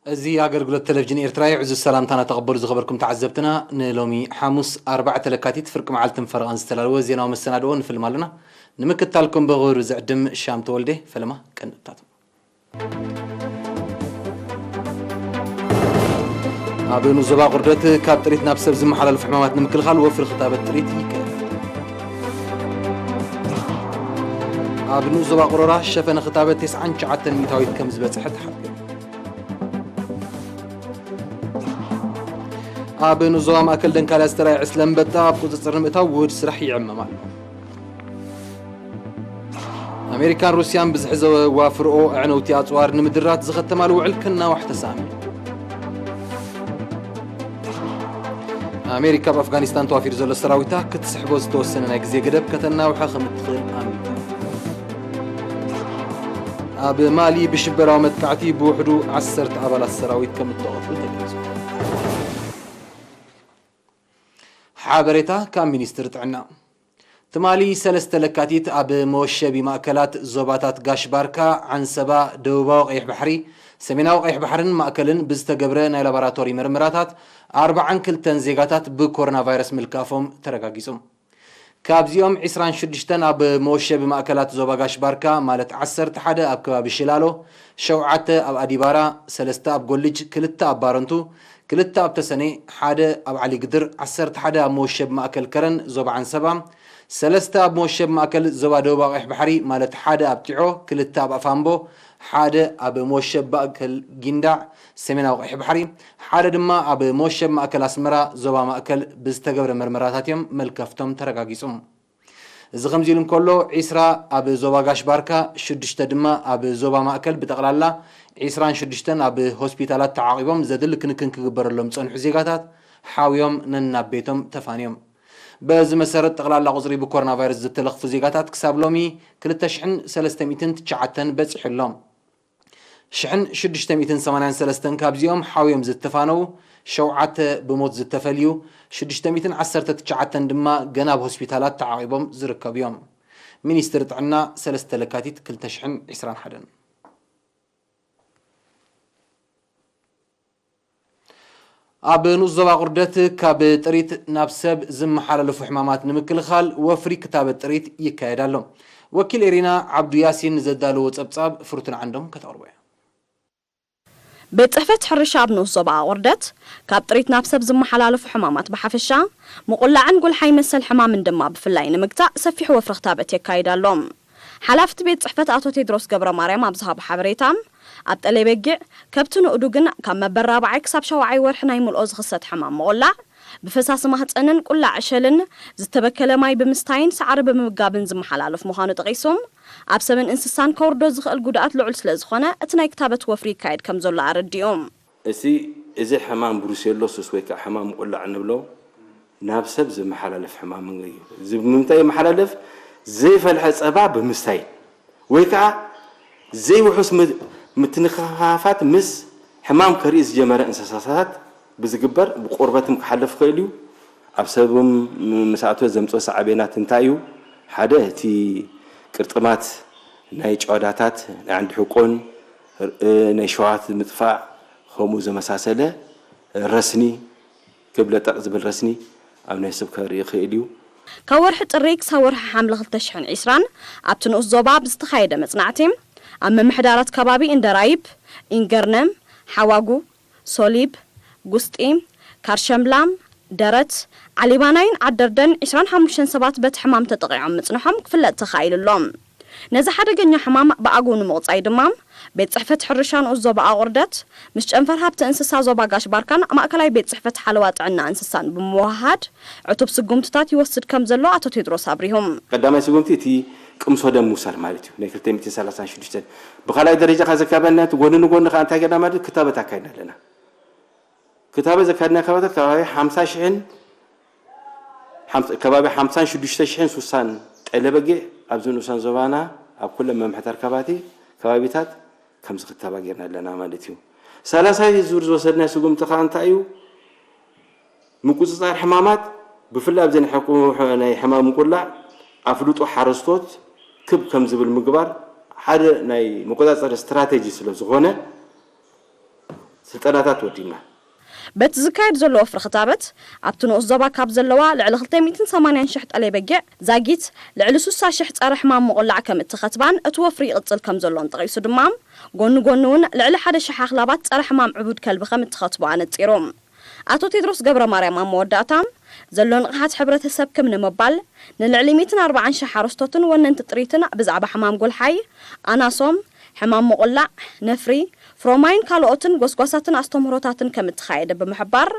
እዚ ኣገልግሎት ቴሌቪዥን ኤርትራ እዩ። ዕዙዝ ሰላምታና ተቐበሉ ዝኸበርኩም ተዓዘብትና። ንሎሚ ሓሙስ ኣርባዕተ ለካቲት ፍርቂ መዓልትን ፈረቓን ዝተዳለወ ዜናዊ መሰናድኦ ንፍልም ኣለና። ንምክትታልኩም ብኽብሪ ዝዕድም ሻም ተወልደ። ፈለማ ቀንድታቱ። ኣብ ንኡስ ዞባ ቁርደት ካብ ጥሪት ናብ ሰብ ዝመሓላለፉ ሕማማት ንምክልኻል ወፍሪ ክታበት ጥሪት ይካየድ። ኣብ ንኡስ ዞባ ቁረራ ሸፈነ ክታበት ተስዓን ትሽዓተን ሚእታዊት ከም ዝበጽሐ ተሓቢሩ። ኣብ ንኡስ ዞባ ማእከል ደንካልያ ዝተራእየ ዕስለ ኣንበጣ ኣብ ቁጽጽር ንምእታው ውሁድ ስራሕ ይዕመም ኣሎ። ኣሜሪካን ሩስያን ብዝሕዘዋ ፍርኦ ኣዕነውቲ ኣጽዋር ንምድራት ዝኸተማሉ ውዕል ክናዋሕ ተሳሚ። ኣሜሪካ ኣብ ኣፍጋኒስታን ተዋፊሩ ዘሎ ሰራዊታ ክትስሕቦ ዝተወሰነ ናይ ግዜ ገደብ ከተናውሐ ከም እትኽእል ኣሚታ። ኣብ ማሊ ብሽበራዊ መጥቃዕቲ ብውሕዱ ዓሰርተ ኣባላት ሰራዊት ከም እተቐትሉ ተገሊጹ። ሓበሬታ ካብ ሚኒስትሪ ጥዕና። ትማሊ ሰለስተ ለካቲት ኣብ መወሸቢ ማእከላት ዞባታት ጋሽ ባርካ፣ ዓንሰባ፣ ደቡባዊ ቀይሕ ባሕሪ፣ ሰሜናዊ ቀይሕ ባሕርን ማእከልን ብዝተገብረ ናይ ላቦራቶሪ ምርመራታት ኣርባዓን ክልተን ዜጋታት ብኮሮና ቫይረስ ምልካፎም ተረጋጊጹ። ካብዚኦም ዕስራን ሽዱሽተን ኣብ መወሸቢ ማእከላት ዞባ ጋሽ ባርካ፣ ማለት ዓሰርተ ሓደ ኣብ ከባቢ ሽላሎ፣ ሸውዓተ ኣብ ኣዲባራ፣ ሰለስተ ኣብ ጎልጅ፣ ክልተ ኣብ ባረንቱ፣ ክልተ ኣብ ተሰኔ፣ ሓደ ኣብ ዓሊግድር፣ ዓሰርተ ሓደ ኣብ መወሸቢ ማእከል ከረን ዞባ ዓንሰባ፣ ሰለስተ ኣብ መወሸቢ ማእከል ዞባ ደቡባዊ ቀይሕ ባሕሪ፣ ማለት ሓደ ኣብ ጢዖ፣ ክልተ ኣብ ኣፋምቦ፣ ሓደ ኣብ መወሸቢ ማእከል ጊንዳዕ ሰሜናዊ ቀይሕ ባሕሪ፣ ሓደ ድማ ኣብ መወሸቢ ማእከል ኣስመራ ዞባ ማእከል ብዝተገብረ መርመራታት እዮም መልከፍቶም ተረጋጊጹ። እዚ ከምዚ ኢሉ እንከሎ፣ ዒስራ ኣብ ዞባ ጋሽ ባርካ፣ ሽዱሽተ ድማ ኣብ ዞባ ማእከል፣ ብጠቕላላ ዒስራን ሽዱሽተን ኣብ ሆስፒታላት ተዓቒቦም ዘድሊ ክንክን ክግበረሎም ዝጸንሑ ዜጋታት ሓውዮም ነናብ ቤቶም ተፋንዮም። በዚ መሰረት፣ ጠቕላላ ቁጽሪ ብኮሮና ቫይረስ ዝተለኽፉ ዜጋታት ክሳብ ሎሚ ክልተ ሽሕን ሰለስተ ሚእትን ትሽዓተን በጺሑ ኣሎ። ሽሕን ሽዱሽተ ሚእትን ሰማንያን ሰለስተን ካብዚኦም ሓውዮም ዝተፋነዉ፣ ሸውዓተ ብሞት ዝተፈልዩ፣ ሽዱሽተ ሚእትን ዓሰርተ ትሽዓተን ድማ ገና ኣብ ሆስፒታላት ተዓቒቦም ዝርከቡ እዮም። ሚኒስትሪ ጥዕና፣ ሰለስተ ለካቲት ክልተ ሽሕን ዕስራን ሓደን። ኣብ ንኡስ ዞባ ቁርደት ካብ ጥሪት ናብ ሰብ ዝመሓላለፉ ሕማማት ንምክልኻል ወፍሪ ክታበት ጥሪት ይካየድ ኣሎ። ወኪል ኤሪና ዓብዱ ያሲን ንዘዳለዎ ጸብጻብ ፍርቱን ዓንዶም ከተቕርቦ እያ። ቤት ጽሕፈት ሕርሻ ኣብ ንኡስ ዞባ ኣቑርደት ካብ ጥሪት ናብ ሰብ ዝመሓላለፉ ሕማማት ብሓፈሻ፣ ምቑላዕን ጉልሓይ መሰል ሕማምን ድማ ብፍላይ ንምግታእ ሰፊሕ ወፍሪ ክታበት የካይድ ኣሎ። ሓላፍቲ ቤት ጽሕፈት ኣቶ ቴድሮስ ገብረ ማርያም ኣብ ዝሃቦ ሓበሬታ፣ ኣብ ጠለይ በጊዕ፣ ከብቲ ንኡዱ ግን ካብ መበል ራብዓይ ክሳብ ሻውዓይ ወርሒ ናይ ምልኦ ዝኽሰት ሕማም ምቑላዕ፣ ብፈሳሲ ማህጸንን ቁላዕ ዕሸልን፣ ዝተበከለ ማይ ብምስታይን ሳዕሪ ብምምጋብን ዝመሓላለፍ ምዃኑ ጠቒሱ፣ ኣብ ሰብን እንስሳን ከውርዶ ዝኽእል ጉድኣት ልዑል ስለ ዝኾነ፣ እቲ ናይ ክታበት ወፍሪ ይካየድ ከም ዘሎ ኣረዲኡ። እቲ፣ እዚ ሕማም ብሩሴሎስስ ወይ ከዓ ሕማም ምቁላዕ እንብሎ ናብ ሰብ ዝመሓላለፍ ሕማም እዩ። እዚ ብምንታይ ይመሓላለፍ? ዘይፈልሐ ጸባ ብምስታይ ወይ ከዓ ዘይውሑስ ም-፣ ምትንኻፋት ምስ ሕማም ከርኢ ዝጀመረ እንስሳታት ብዝግበር ብቆርበትም ክሓልፍ ይኽእል እዩ። ኣብ ሰብም ምስ ኣተወ ዘምጽኦ ሳዕቤናት እንታይ እዩ? ሓደ፣ እቲ ቅርጥማት ናይ ጨዋዳታት፣ ናይ ዓንዲ ሕቆን፣ እ፣ ናይ ሸዋት ምጥፋእ፣ ከምኡ ዘመሳሰለ ረስኒ፣ ክብለጠቕ ዝብል ረስኒ ኣብ ናይ ሰብ ከርኢ ይኽእል እዩ። ካብ ወርሒ ጥሪ ክሳብ ወርሒ ሓምለ ክልተ ሽሕን ዕስራን ኣብቲ ንኡስ ዞባ ብዝተኻየደ መጽናዕቲ፣ ኣብ ምምሕዳራት ከባቢ እንደራይብ፣ ኢንገርነም፣ ሓዋጉ፣ ሶሊብ፣ ጉስጢ፣ ካርሸምላ፣ ደረት፣ ዓሊባናይን ዓደርደን ዕስራን ሓሙሽተን ሰባት በቲ ሕማም ተጠቒዖም ምጽንሖም ክፍለጥ ተኻኢሉ ኣሎ። ነዚ ሓደገኛ ሕማም ብኣግኡ ንምቑጻይ ድማ፣ ቤት ጽሕፈት ሕርሻ ንኡስ ዞባ ኣቑርደት ምስ ጨንፈር ሃብቲ እንስሳ ዞባ ጋሽ ባርካን ማእከላይ ቤት ጽሕፈት ሓለዋ ጥዕና እንስሳን ብምውህሃድ፣ ዕቱብ ስጉምትታት ይወስድ ከም ዘሎ ኣቶ ቴድሮስ ኣብሪሁ። ቀዳማይ ስጉምቲ እቲ ቅምሶ ደም ምውሳድ ማለት እዩ፣ ናይ ክልተ ሚእትን ሰላሳን ሽዱሽተን። ብኻልኣይ ደረጃ ከ ዘካበልና፣ እቲ ጎኒ ንጎኒ ከኣ እንታይ ገርና ማለት ክታበት ኣካይድና ኣለና። ክታበት ዘካየድና ከባቢታት ከባቢ ሓምሳ ሽሕን፣ ሓምሳ፣ ከባቢ ሓምሳን ሽዱሽተ ሽሕን ሱሳን ጠለ በጊዕ ኣብዚ ንኡሳን ዞባና ኣብ ኩለን መምሕዳር ከባቲ-፣ ከባቢታት ከም ዝኽተባ ጌርና ኣለና ማለት እዩ። ሳላሳይ ዙር ዝወሰድናዮ ስጉምቲ ከኣ እንታይ እዩ? ምቁጽጻር ሕማማት፣ ብፍላይ ኣብዚ ናይ ሕቁ-፣ ናይ ሕማም ምቁላዕ ኣፍልጦ ሓረስቶት ክብ ከም ዝብል ምግባር ሓደ ናይ መቆጻጸሪ ስትራቴጂ ስለ ዝኾነ፣ ስልጠናታት ወዲብና። በቲ ዝካየድ ዘሎ ወፍሪ ክታበት፣ ኣብቲ ንኡስ ዞባ ካብ ዘለዋ ልዕሊ ክልተ ሚእትን ሰማንያን ሽሕ ጠለይ በጊዕ ዛጊት፣ ልዕሊ ስሳ ሽሕ ጸረ ሕማም ምቑላዕ ከም እተኸትባን እቲ ወፍሪ ይቕጽል ከም ዘሎን ጠቒሱ ድማ፣ ጎኒ ጎኒ እውን ልዕሊ ሓደ ሽሕ ኣኽላባት ጸረ ሕማም ዕቡድ ከልቢ ከም እተኸትቡ ኣነጺሩ። ኣቶ ቴድሮስ ገብረ ማርያም ኣብ መወዳእታ፣ ዘሎ ንቕሓት ሕብረተሰብ ክም ንምባል፣ ንልዕሊ ሚእትን ኣርባዓን ሽሕ ሓረስቶትን ወነንቲ ጥሪትን ብዛዕባ ሕማም ጎልሓይ፣ ኣናሶም፣ ሕማም ምቑላዕ፣ ነፍሪ፣ ፍሮማይን ካልኦትን ጎስጓሳትን ኣስተምህሮታትን ከም እተኻየደ ብምሕባር፣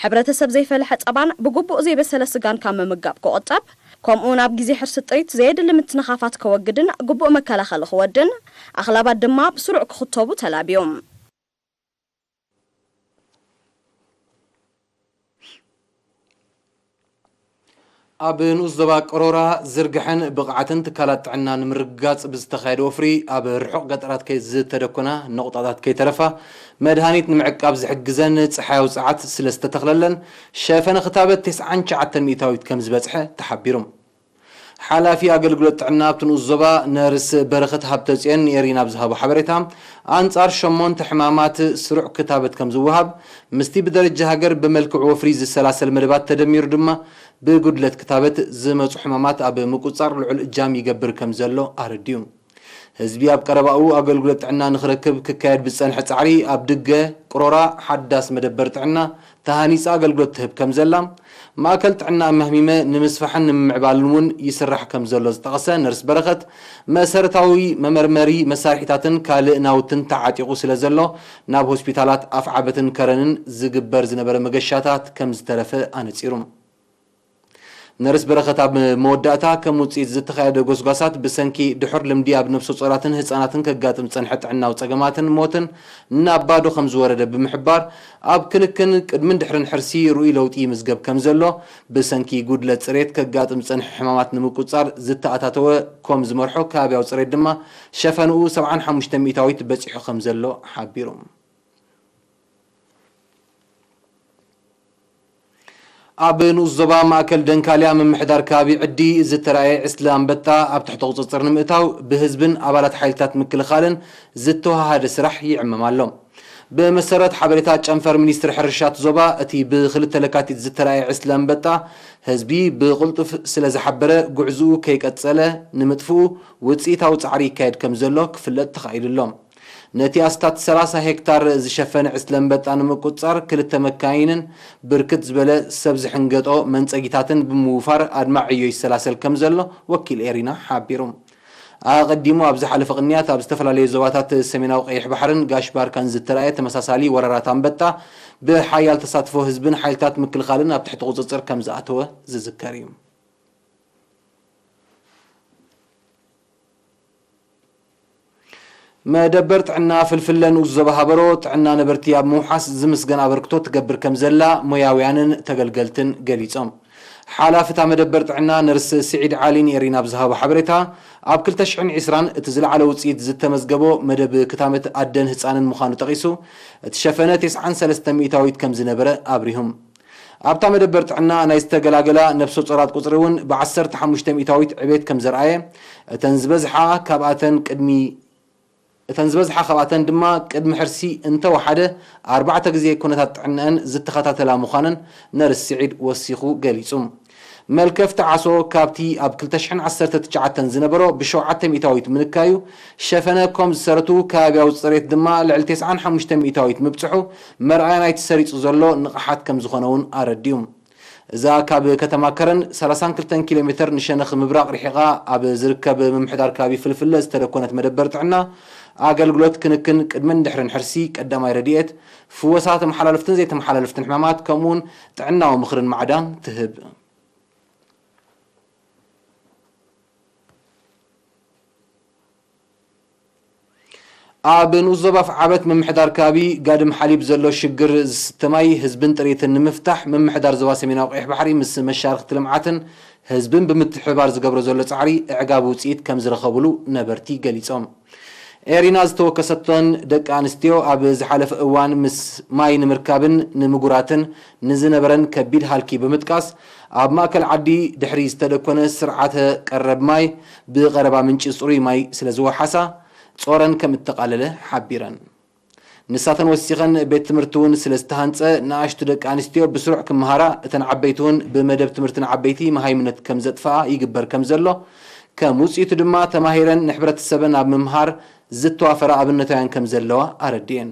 ሕብረተሰብ ዘይፈለሐ ጸባን ብግቡእ ዘይበሰለ ስጋን ካብ ምምጋብ ክቑጠብ፣ ከምኡውን ኣብ ግዜ ሕርሲ ጥሪት ዘየድሊ ምትንኻፋት ከወግድን ግቡእ መከላኸሊ ክወድን፣ ኣኽላባት ድማ ብስሩዕ ክኽተቡ ተላብዮም። ኣብ ንኡስ ዞባ ቅሮራ ዝርግሐን ብቕዓትን ትካላት ጥዕና ንምርግጋጽ ብዝተኻየደ ወፍሪ፣ ኣብ ርሑቕ ገጠራት ከይ-፣ ዝተደኮና ነቑጣታት ከይተረፋ መድሃኒት ንምዕቃብ ዝሕግዘን ጸሓያዊ ጸዓት ስለ ዝተተኽለለን፣ ሸፈነ ክታበት ተስዓን ትሽዓተን ሚእታዊት ከም ዝበጽሐ ተሓቢሩ። ሓላፊ ኣገልግሎት ጥዕና ኣብቲ ንኡስ ዞባ ነርስ በረኸት ሃብተጽዮን ንኤሪና ኣብ ዝሃቦ ሓበሬታ፣ ኣንጻር ሸሞንተ ሕማማት ስሩዕ ክታበት ከም ዝወሃብ፣ ምስቲ ብደረጃ ሃገር ብመልክዕ ወፍሪ ዝሰላሰል መደባት ተደሚሩ ድማ፣ ብጉድለት ክታበት ዝመጹ ሕማማት ኣብ ምቁጽጻር ልዑል እጃም ይገብር ከም ዘሎ ኣረዲኡ። ህዝቢ ኣብ ቀረባኡ ኣገልግሎት ጥዕና ንኽረክብ ክካየድ ብዝጸንሐ ጻዕሪ፣ ኣብ ድገ ቅሮራ ሓዳስ መደበር ጥዕና ተሃኒጻ ኣገልግሎት ትህብ ከም ዘላ፣ ማእከል ጥዕና እማህሚመ ንምስፋሕን ንምምዕባልን እውን ይስራሕ ከም ዘሎ ዝጠቐሰ ነርስ በረኸት፣ መሰረታዊ መመርመሪ መሳርሒታትን ካልእ ናውትን ተዓጢቑ ስለ ዘሎ፣ ናብ ሆስፒታላት ኣፍዓበትን ከረንን ዝግበር ዝነበረ መገሻታት ከም ዝተረፈ ኣነጺሩ። ነርስ በረኸት ኣብ መወዳእታ፣ ከም ውጽኢት ዝተኻየደ ጎስጓሳት፣ ብሰንኪ ድሑር ልምዲ ኣብ ነፍሰ ጾራትን ህጻናትን ከጋጥም ዝጸንሐ ጥዕናዊ ጸገማትን ሞትን ናብ ባዶ ከም ዝወረደ ብምሕባር፣ ኣብ ክንክን ቅድምን ድሕርን ሕርሲ ርኡይ ለውጢ ይምዝገብ ከም ዘሎ፣ ብሰንኪ ጉድለት ጽሬት ከጋጥም ዝጸንሐ ሕማማት ንምቁጽጻር ዝተኣታተወ ኮም ዝመርሖ ከባብያዊ ጽሬት ድማ ሸፈንኡ ሰብዓን ሓሙሽተ ሚእታዊት በጺሑ ከም ዘሎ ሓቢሩ። ኣብ ንኡስ ዞባ ማእከል ደንካልያ ምምሕዳር ከባቢ ዕዲ ዝተራእየ ዕስለ ኣንበጣ ኣብ ትሕቲ ቁጽጽር ንምእታው ብህዝብን ኣባላት ሓይልታት ምክልኻልን ዝተወሃሃደ ስራሕ ይዕመም ኣሎ። ብመሰረት ሓበሬታ ጨንፈር ሚኒስትሪ ሕርሻ እቲ ዞባ፣ እቲ ብክልተ ለካቲት ዝተራእየ ዕስለ ኣንበጣ ህዝቢ ብቕልጡፍ ስለ ዝሓበረ፣ ጉዕዝኡ ከይቀጸለ ንምጥፍኡ ውጽኢታዊ ጻዕሪ ይካየድ ከም ዘሎ ክፍለጥ ተኻኢሉ ኣሎ። ነቲ ኣስታት ሰላሳ ሄክታር ዝሸፈነ ዕስለ ኣንበጣ ንምቁጽጻር ክልተ መካይንን ብርክት ዝበለ ሰብ ዝሕንገጦ መንጸጊታትን ብምውፋር ኣድማዕ ዕዮ ይሰላሰል ከም ዘሎ ወኪል ኤሪና ሓቢሩ። ኣቐዲሙ ኣብ ዝሓለፈ ቅንያት ኣብ ዝተፈላለዩ ዞባታት ሰሜናዊ ቀይሕ ባሕርን ጋሽ ባርካን ዝተራእየ ተመሳሳሊ ወረራት ኣንበጣ ብሓያል ተሳትፎ ህዝብን ሓይልታት ምክልኻልን ኣብ ትሕቲ ቁጽጽር ከም ዝኣተወ ዝዝከር እዩ። መደበር ጥዕና ፍልፍለ ንኡስ ዞባ ሃበሮ ጥዕና ነበርቲ ኣብ ምውሓስ ዝምስገን ኣበርክቶ ትገብር ከም ዘላ ሞያውያንን ተገልገልትን ገሊጾም። ሓላፊ እታ መደበር ጥዕና ነርስ ስዒድ ዓሊ ንኤሪና ኣብ ዝሃቦ ሓበሬታ፣ ኣብ ክልተ ሽሕን ዕስራን እቲ ዝለዓለ ውጽኢት ዝተመዝገቦ መደብ ክታመት ኣደን ህጻንን ምዃኑ ጠቒሱ፣ እቲ ሸፈነ ተስዓን ሰለስተ ሚእታዊት ከም ዝነበረ ኣብሪሁም። ኣብታ መደበር ጥዕና ናይ ዝተገላገላ ነፍሰ ጾራት ቁጽሪ እውን ብ ዓሰርተ ሓሙሽተ ሚእታዊት ዕቤት ከም ዘርኣየ፣ እተን ዝበዝሓ ካብኣተን ቅድሚ እተን ዝበዝሓ ካብኣተን ድማ ቅድሚ ሕርሲ እንተወሓደ ኣርባዕተ ግዜ ኩነታት ጥዕንአን ዝተኸታተላ ምዃነን ነርስ ስዒድ ወሲኹ ገሊጹ። መልከፍቲ ዓሶ ካብቲ ኣብ ክልተ ሽሕን ዓሰርተ ትሽዓተን ዝነበሮ ብሸውዓተ ሚእታዊት ምንካዩ፣ ሸፈነ ኮም ዝሰረቱ ከባብያዊ ጽሬት ድማ ልዕሊ ተስዓን ሓሙሽተ ሚእታዊት ምብጽሑ መርኣያ ናይቲ ሰሪጹ ዘሎ ንቕሓት ከም ዝኾነ እውን ኣረዲኡ። እዛ ካብ ከተማ ከረን ሰላሳን ክልተን ኪሎ ሜተር ንሸነኽ ምብራቕ ርሒቓ ኣብ ዝርከብ ምምሕዳር ከባቢ ፍልፍለ ዝተደኮነት መደበር ጥዕና፣ ኣገልግሎት ክንክን ቅድምን ድሕርን ሕርሲ፣ ቀዳማይ ረድኤት፣ ፍወሳ ተመሓላለፍትን ዘይተመሓላለፍትን ሕማማት፣ ከምኡውን ጥዕናዊ ምኽርን ማዕዳን ትህብ። ኣብ ንኡስ ዞባ ኣፍዓበት ምምሕዳር ከባቢ ጋድም ሓሊብ ዘሎ ሽግር ዝስተ ማይ፣ ህዝብን ጥሪትን ንምፍታሕ ምምሕዳር ዞባ ሰሜናዊ ቀይሕ ባሕሪ ምስ መሻርኽቲ ልምዓትን ህዝብን ብምትሕብባር ዝገብሮ ዘሎ ጻዕሪ ኣዕጋቢ ውጽኢት ከም ዝረኸብሉ ነበርቲ ገሊጾም። ኤሪና ዝተወከሰተን ደቂ ኣንስትዮ ኣብ ዝሓለፈ እዋን ምስ ማይ ንምርካብን ንምጉራትን ንዝነበረን ከቢድ ሃልኪ ብምጥቃስ፣ ኣብ ማእከል ዓዲ ድሕሪ ዝተደኮነ ስርዓተ ቀረብ ማይ ብቐረባ ምንጪ ጽሩይ ማይ ስለ ዝወሓሳ፣ ጾረን ከም እተቓለለ ሓቢረን። ንሳተን ወሲኸን፣ ቤት ትምህርቲ እውን ስለ ዝተሃንጸ፣ ንኣሽቱ ደቂ ኣንስትዮ ብስሩዕ ክመሃራ፣ እተን ዓበይቲ እውን ብመደብ ትምህርቲ ንዓበይቲ መሃይምነት ከም ዘጥፍኣ ይግበር ከም ዘሎ፣ ከም ውጽኢቱ ድማ ተማሂረን ንሕብረተሰበን ኣብ ምምሃር ዝተዋፈራ ኣብነታውያን ከም ዘለዋ ኣረድኤን።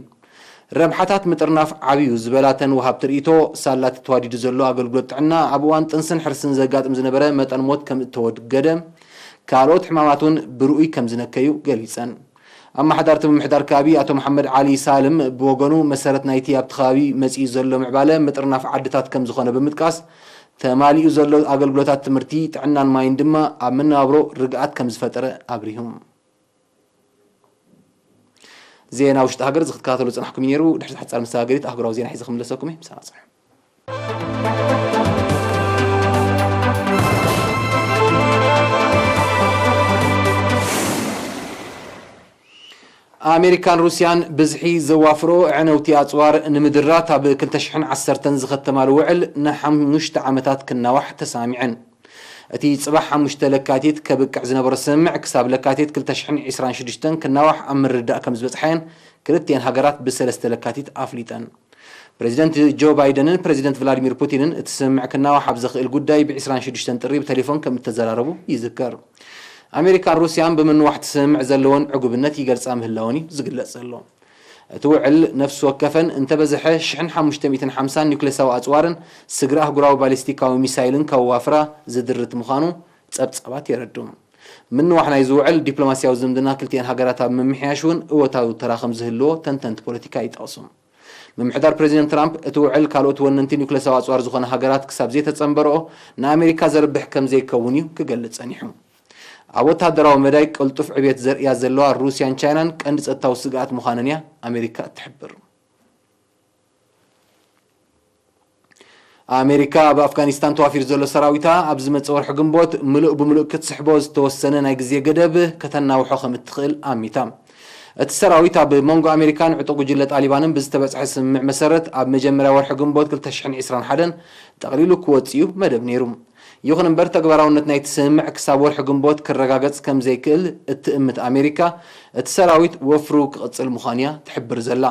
ረብሓታት ምጥርናፍ ዓብዩ ዝበላተን ወሃብቲ ርእይቶ፣ ሳላ እቲ ተዋዲዱ ዘሎ ኣገልግሎት ጥዕና ኣብ እዋን ጥንስን ሕርስን ዘጋጥም ዝነበረ መጠን ሞት ከም እተወገደ፣ ካልኦት ሕማማት እውን ብርኡይ ከም ዝነከዩ ገሊጸን። ኣመሓዳርቲ ምምሕዳር ከባቢ ኣቶ መሓመድ ዓሊ ሳልም ብወገኑ፣ መሰረት ናይቲ ኣብቲ ከባቢ መጺኡ ዘሎ ምዕባለ ምጥርናፍ ዓድታት ከም ዝኾነ ብምጥቃስ፣ ተማሊኡ ዘሎ ኣገልግሎታት ትምህርቲ፣ ጥዕናን ማይን ድማ ኣብ መነባብሮ ርግኣት ከም ዝፈጠረ ኣብሪሁ። ዜና ውሽጢ ሃገር እዚ ክትከታተሉ ዝጸናሕኩም እዩ ነይሩ። ድሕሪ ሓጻር መሰጋገሪት ኣህጉራዊ ዜና ሒዘ ክምለሰኩም እየ። ምሳና ጽንሑ። ኣሜሪካን ሩስያን ብዝሒ ዘዋፍሮ ዕነውቲ ኣጽዋር ንምድራት ኣብ ክልተ ሽሕን ዓሰርተን ዝኸተማሉ ውዕል ንሓሙሽተ ዓመታት ክናዋሕ ተሰማሚዐን። እቲ ጽባሕ ሓሙሽተ ለካቲት ከብቅዕ ዝነበሮ ስምምዕ ክሳብ ለካቲት ክልተ ሽሕን ዕስራን ሽዱሽተን ክናዋሕ ኣብ ምርድዳእ ከም ዝበጽሓየን ክልቲኤን ሃገራት ብሰለስተ ለካቲት ኣፍሊጠን። ፕሬዚደንት ጆ ባይደንን ፕሬዚደንት ቭላዲሚር ፑቲንን እቲ ስምምዕ ክናዋሕ ኣብ ዘኽእል ጉዳይ ብ ዕስራን ሽዱሽተን ጥሪ ብቴሌፎን ከም እተዘራረቡ ይዝከር። ኣሜሪካን ሩስያን ብምንዋሕ እቲ ስምምዕ ዘለወን ዕጉብነት ይገልጻ ምህላወን እዩ ዝግለጽ ዘሎ። እቲ ውዕል ነፍሲ ወከፈን እንተበዝሐ ሽሕን ሓሙሽተ ሚእትን ሓምሳን ኒውክሌሳዊ ኣጽዋርን ስግረ ኣህጉራዊ ባሊስቲካዊ ሚሳይልን ከዋፍራ ዝድርት ምዃኑ ጸብጻባት የረድኡ። ምንዋሕ ናይዚ ውዕል ዲፕሎማስያዊ ዝምድና ክልቲኤን ሃገራት ኣብ ምምሕያሽ እውን እወታዊ ተራ ከም ዝህልዎ ተንተንቲ ፖለቲካ ይጠቕሱ። ምምሕዳር ፕሬዚደንት ትራምፕ፣ እቲ ውዕል ካልኦት ወነንቲ ኒውክሌሳዊ ኣጽዋር ዝኾነ ሃገራት ክሳብ ዘይተጸንበረኦ ንኣሜሪካ ዘርብሕ ከም ዘይከውን እዩ ክገልጽ ጸኒሑ። ኣብ ወተሃደራዊ መዳይ ቅልጡፍ ዕብየት ዘርእያ ዘለዋ ሩስያን ቻይናን ቀንዲ ጸጥታዊ ስግኣት ምዃነን እያ ኣሜሪካ እትሕብር። ኣሜሪካ ኣብ ኣፍጋኒስታን ተዋፊሩ ዘሎ ሰራዊታ ኣብ ዝመጽእ ወርሒ ግንቦት ምሉእ ብምሉእ ክትስሕቦ ዝተወሰነ ናይ ግዜ ገደብ ከተናውሖ ከም እትኽእል ኣሚታ። እቲ ሰራዊት ኣብ መንጎ ኣሜሪካን ዕጡቕ ጉጅለ ጣሊባንን ብዝተበጽሐ ስምምዕ መሰረት ኣብ መጀመርያ ወርሒ ግንቦት ክልተ ሽሕን ዕስራን ሓደን ጠቕሊሉ ክወጽእ እዩ መደብ ነይሩ። ይኹን እምበር ተግባራውነት ናይቲ ስምምዕ ክሳብ ወርሒ ግንቦት ክረጋገጽ ከም ዘይክእል እትእምት ኣሜሪካ፣ እቲ ሰራዊት ወፍሩ ክቕጽል ምዃኑ እያ ትሕብር ዘላ።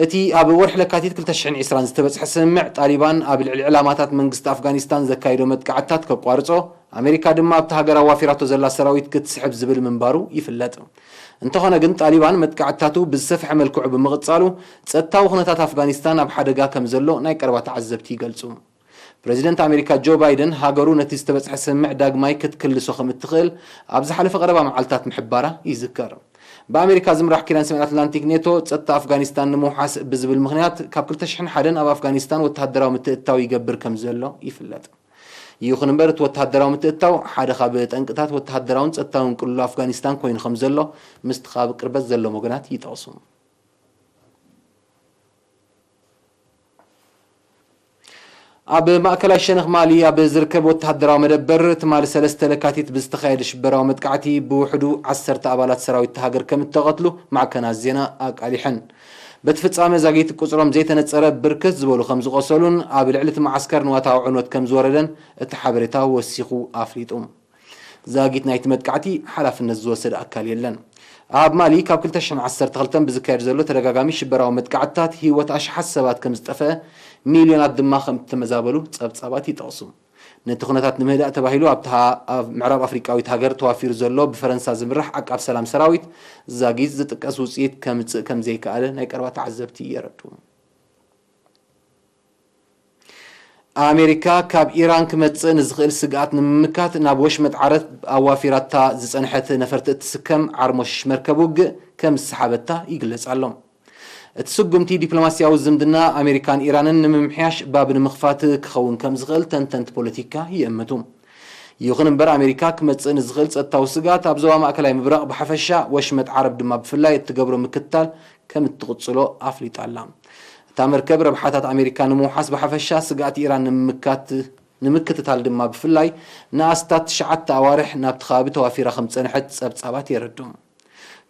እቲ ኣብ ወርሒ ለካቲት ክልተ ሽሕን ዕስራን ዝተበጽሐ ስምምዕ፣ ጣሊባን ኣብ ልዕሊ ዕላማታት መንግስቲ ኣፍጋኒስታን ዘካይዶ መጥቃዕትታት ከቋርጾ፣ ኣሜሪካ ድማ ኣብቲ ሃገር ኣዋፊራቶ ዘላ ሰራዊት ክትስሕብ ዝብል ምንባሩ ይፍለጥ። እንተኾነ ግን፣ ጣሊባን መጥቃዕትታቱ ብዝሰፍሐ መልክዑ ብምቕጻሉ፣ ጸጥታዊ ኩነታት ኣፍጋኒስታን ኣብ ሓደጋ ከም ዘሎ ናይ ቀረባ ተዓዘብቲ ይገልጹ። ፕረዚደንት ኣሜሪካ ጆ ባይደን፣ ሃገሩ ነቲ ዝተበጽሐ ስምምዕ ዳግማይ ክትክልሶ ከም እትኽእል ኣብ ዝሓለፈ ቀረባ መዓልታት ምሕባራ ይዝከር። ብኣሜሪካ ዝምራሕ ኪዳን ሰሜን ኣትላንቲክ ኔቶ፣ ጸጥታ ኣፍጋኒስታን ንምውሓስ ብዝብል ምኽንያት፣ ካብ ክልተ ሽሕን ሓደን ኣብ ኣፍጋኒስታን ወተሃደራዊ ምትእትታው ይገብር ከም ዘሎ ይፍለጥ። ይኹን እምበር፣ እቲ ወተሃደራዊ ምትእትታው ሓደ ካብ ጠንቅታት ወተሃደራውን ጸጥታውን ቅልውላው ኣፍጋኒስታን ኮይኑ ከም ዘሎ፣ ምስቲ ካብ ቅርበት ዘሎም ወገናት ይጠቕሱ። ኣብ ማእከላይ ሸነኽ ማሊ ኣብ ዝርከብ ወተሃደራዊ መደበር፣ ትማሊ ሰለስተ ለካቲት ብዝተኻየደ ሽበራዊ መጥቃዕቲ ብውሕዱ ዓሰርተ ኣባላት ሰራዊት እታ ሃገር ከም እተቐትሉ ማዕከናት ዜና ኣቃሊሐን። በቲ ፍጻመ ዛጊት ቁጽሮም ዘይተነጸረ ብርክት ዝበሉ ከም ዝቖሰሉን ኣብ ልዕሊ እቲ መዓስከር ንዋታዊ ዕንወት ከም ዝወረደን እቲ ሓበሬታ ወሲኹ ኣፍሊጡ። ዛጊት ናይቲ መጥቃዕቲ ሓላፍነት ዝወሰደ ኣካል የለን። ኣብ ማሊ ካብ ክልተ ሽሕን ዓሰርተ ክልተን ብዝካየድ ዘሎ ተደጋጋሚ ሽበራዊ መጥቃዕትታት ህይወት ኣሽሓት ሰባት ከም ዝጠፍአ፣ ሚልዮናት ድማ ከም እተመዛበሉ ጸብጻባት ይጠቕሱ። ነቲ ኩነታት ንምህዳእ ተባሂሉ ኣብታ ኣብ ምዕራብ ኣፍሪቃዊት ሃገር ተዋፊሩ ዘሎ ብፈረንሳ ዝምራሕ ዓቃብ ሰላም ሰራዊት ዛጊት ዝጥቀስ ውጽኢት ከምጽእ ከም ዘይከኣለ ናይ ቀረባ ተዓዘብቲ የረድኡ። ኣሜሪካ ካብ ኢራን ክመጽእ ንዝኽእል ስግኣት ንምምካት ናብ ወሽመጥ ዓረብ ኣዋፊራታ ዝጸንሐት ነፈርቲ እትስከም ዓርሞሽ መርከብ ውግእ ከም ዝሰሓበታ ይግለጽ ኣሎ። እቲ ስጉምቲ ዲፕሎማስያዊ ዝምድና ኣሜሪካን ኢራንን ንምምሕያሽ ባብ ንምኽፋት ክኸውን ከም ዝኽእል ተንተንቲ ፖለቲካ ይእምቱ። ይኹን እምበር ኣሜሪካ ክመጽእ ንዝኽእል ጸጥታዊ ስግኣት ኣብ ዞባ ማእከላይ ምብራቕ ብሓፈሻ ወሽመጥ ዓረብ ድማ ብፍላይ እትገብሮ ምክትታል ከም እትቕጽሎ ኣፍሊጣ ኣላ። እታ መርከብ ረብሓታት ኣሜሪካ ንምውሓስ ብሓፈሻ ስግኣት ኢራን ንምምካት ንምክትታል ድማ ብፍላይ ንኣስታት ትሽዓተ ኣዋርሕ ናብቲ ከባቢ ተዋፊራ ከም ዝጸንሐት ጸብጻባት የረድኡ።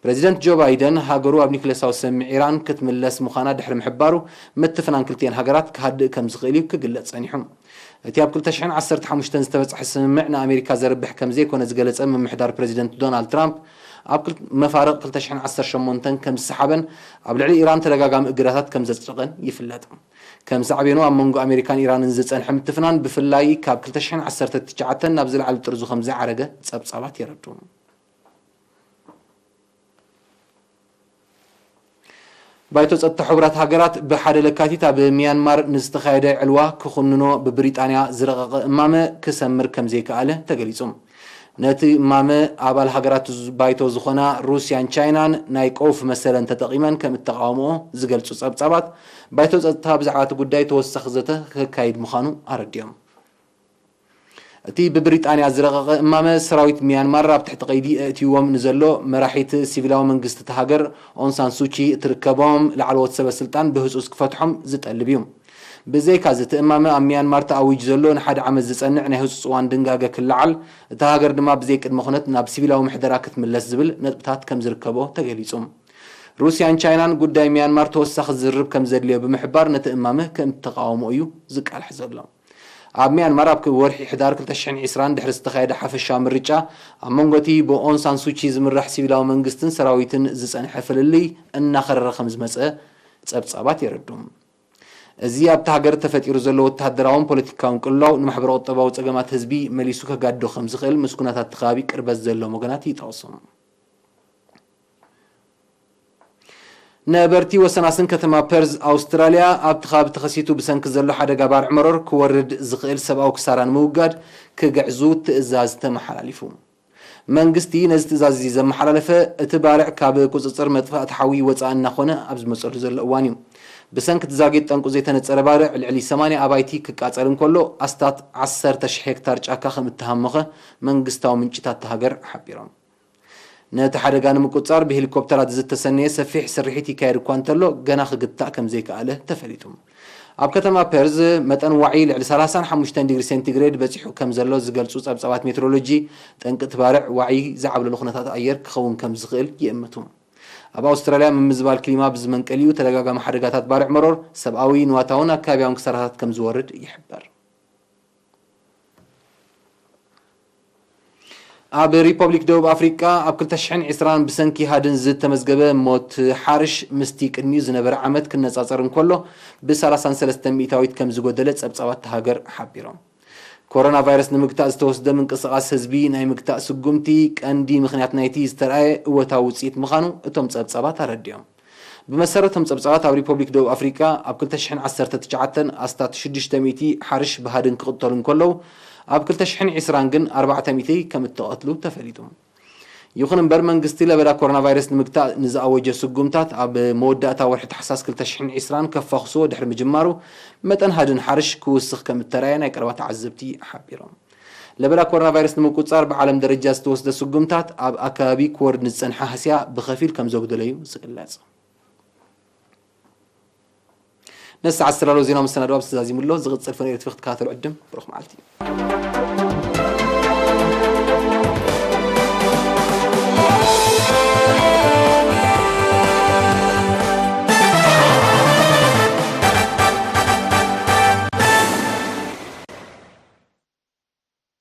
ፕረዚደንት ጆ ባይደን ሃገሩ ኣብ ኒውክለሳዊ ስምምዕ ኢራን ክትምለስ ምዃና ድሕሪ ምሕባሩ፣ ምትፍናን ክልቲኤን ሃገራት ክሃድእ ከም ዝኽእል እዩ ክግለጽ ጸኒሑ። እቲ ኣብ ክልተ ሽሕን ዓሰርተ ሓሙሽተን ዝተበጽሐ ስምምዕ ንኣሜሪካ ዘርብሕ ከም ዘይኮነ ዝገለጸ ምምሕዳር ፕረዚደንት ዶናልድ ትራምፕ፣ ኣብ ክል- መፋርቕ ክልተ ሽሕን ዓሰርተ ሸሞንተን ከም ዝሰሓበን ኣብ ልዕሊ ኢራን ተደጋጋሚ እገዳታት ከም ዘጽደቐን ይፍለጥ። ከም ሳዕቤኑ ኣብ መንጎ ኣሜሪካን ኢራንን ዝጸንሐ ምትፍናን ብፍላይ ካብ ክልተ ሽሕን ዓሰርተ ትሽዓተን ናብ ዝለዓለ ጥርዙ ከም ዝዓረገ ጸብጻባት የረድኡ። ባይቶ ጸጥታ ሕቡራት ሃገራት ብሓደ ለካቲት ኣብ ሚያንማር ንዝተኻየደ ዕልዋ ክኹንኖ ብብሪጣንያ ዝረቐቐ እማመ ክሰምር ከም ዘይከኣለ ተገሊጹ። ነቲ እማመ ኣባል ሃገራት ዝ- ባይቶ ዝኾና ሩስያን ቻይናን ናይ ቀውፊ መሰለን ተጠቒመን ከም እተቓወምኦ ዝገልጹ ጸብጻባት፣ ባይቶ ጸጥታ ብዛዕባ እቲ ጉዳይ ተወሳኺ ዘተ ከካይድ ምዃኑ ኣረዲኦም። እቲ ብብሪጣንያ ዝረቐቐ እማመ ሰራዊት ሚያንማር ኣብ ትሕቲ ቀይዲ ኣእትይዎም ንዘሎ መራሒት ሲቪላዊ መንግስቲ እታ ሃገር ኦንሳን ሱቺ እትርከቦም ላዕለዎት ሰበ ስልጣን ብህጹጽ ክፈትሖም ዝጠልብ እዩ። ብዘይካዚ እቲ እማመ ኣብ ሚያንማር ተኣዊጁ ዘሎ ንሓደ ዓመት ዝጸንዕ ናይ ህጹጽ እዋን ድንጋገ ክለዓል፣ እታ ሃገር ድማ ብዘይ ቅድመ ኩነት ናብ ሲቪላዊ ምሕደራ ክትምለስ ዝብል ነጥብታት ከም ዝርከቦ ተገሊጹ። ሩስያን ቻይናን ጉዳይ ሚያንማር ተወሳኺ ዝርርብ ከም ዘድልዮ ብምሕባር ነቲ እማመ ከም ተቃውሞ እዩ ዝቃልሕ ዘሎ። ኣብ ሚያንማር ኣብ ወርሒ ሕዳር ክልተ ሽሕን ዕስራን ድሕሪ ዝተኻየደ ሓፈሻዊ ምርጫ ኣብ መንጎ እቲ ብኦንሳን ሱቺ ዝምራሕ ሲቪላዊ መንግስትን ሰራዊትን ዝጸንሐ ፍልልይ እናኸረረ ከም ዝመጸ ጸብጻባት የረዱ። እዚ ኣብቲ ሃገር ተፈጢሩ ዘሎ ወተሃደራውን ፖለቲካውን ቅልውላው ንማሕበረ ቁጠባዊ ጸገማት ህዝቢ መሊሱ ከጋድዶ ከም ዝኽእል ምስ ኩነታት እቲ ከባቢ ቅርበት ዘለዎም ወገናት ይጠቕሱ። ነበርቲ ወሰናስን ከተማ ፐርዝ ኣውስትራልያ ኣብቲ ከባቢ ተኸሲቱ ብሰንኪ ዘሎ ሓደጋ ባርዕ መሮር ክወርድ ዝኽእል ሰብኣዊ ክሳራ ንምውጋድ ክግዕዙ ትእዛዝ ተመሓላሊፉ። መንግስቲ ነዚ ትእዛዝ እዚ ዘመሓላለፈ እቲ ባርዕ ካብ ቁፅፅር መጥፋእቲ ሓዊ ወፃኢ እናኾነ ኣብ ዝመፀሉ ዘሎ እዋን እዩ። ብሰንኪ እቲ ዛጊት ጠንቁ ዘይተነፀረ ባርዕ ልዕሊ ሰማንያ ኣባይቲ ክቃፀል እንከሎ ኣስታት ዓሰርተ ሽሕ ሄክታር ጫካ ከም እተሃመኸ መንግስታዊ ምንጭታት እታ ሃገር ሓቢሮም። ነቲ ሓደጋ ንምቁጽጻር ብሄሊኮፕተራት ዝተሰነየ ሰፊሕ ስርሒት ይካየድ እኳ እንተሎ፣ ገና ክግታእ ከም ዘይከኣለ ተፈሊጡ። ኣብ ከተማ ፐርዝ መጠን ዋዒ ልዕሊ ሰላሳን ሓሙሽተን ዲግሪ ሴንቲግሬድ በጺሑ ከም ዘሎ ዝገልጹ ጸብጻባት ሜትሮሎጂ፣ ጠንቂ እቲ ባርዕ ዋዒ ዝዓብለሉ ኩነታት ኣየር ክኸውን ከም ዝኽእል ይእምቱ። ኣብ ኣውስትራልያ ምምዝባል ክሊማ ብዝመንቀሊኡ ተደጋጋሚ ሓደጋታት ባርዕ መሮር ሰብኣዊ፣ ንዋታውን ኣከባቢያውን ክሳራታት ከም ዝወርድ ይሕበር። ኣብ ሪፐብሊክ ደቡብ ኣፍሪቃ ኣብ ክልተ ሽሕን ዕስራን ብሰንኪ ሃድን ዝተመዝገበ ሞት ሓርሽ ምስቲ ቅድሚኡ ዝነበረ ዓመት ክነጻጸር እንከሎ ብ ሰላሳን ሰለስተን ሚእታዊት ከም ዝጎደለ ጸብጻባት እታ ሃገር ሓቢሮም። ኮሮና ቫይረስ ንምግታእ ዝተወስደ ምንቅስቓስ ህዝቢ ናይ ምግታእ ስጉምቲ ቀንዲ ምኽንያት ናይቲ ዝተርኣየ እወታዊ ውጽኢት ምዃኑ እቶም ጸብጻባት ኣረዲኦም። ብመሰረቶም ጸብጻባት ኣብ ሪፐብሊክ ደቡብ ኣፍሪቃ ኣብ ክልተ ሽሕን ዓሰርተ ትሽዓተን ኣስታት ሽዱሽተ ሚእቲ ሓርሽ ብሃድን ክቕተሉ እንከለዉ ኣብ ክልተ ሽሕን ዕስራን ግን ኣርባዕተ ሚእቲ ከም እተቐትሉ ተፈሊጡ። ይኹን እምበር መንግስቲ ለበዳ ኮሮና ቫይረስ ንምግታእ ንዝኣወጀ ስጉምታት ኣብ መወዳእታ ወርሒ ታሕሳስ ክልተ ሽሕን ዕስራን ከፋኽስዎ ድሕሪ ምጅማሩ መጠን ሃድን ሓርሽ ክውስኽ ከም እተራእየ ናይ ቀረባ ተዓዘብቲ ሓቢሮም። ለበዳ ኮሮና ቫይረስ ንምቁጽጻር ብዓለም ደረጃ ዝተወስደ ስጉምታት ኣብ ኣከባቢ ክወርድ ንዝጸንሐ ሃስያ ብኸፊል ከም ዘጉደለ እዩ ዝግለጽ። ነዚ ሰዓት ዝተዳለወ ዜና መሰናድኦ ኣብዚ ተዛዚሙ ኣሎ። ዝቕጽል ፈነዮ ቲቪ ክትከታተሉ ዕድም። ብሩኽ መዓልቲ።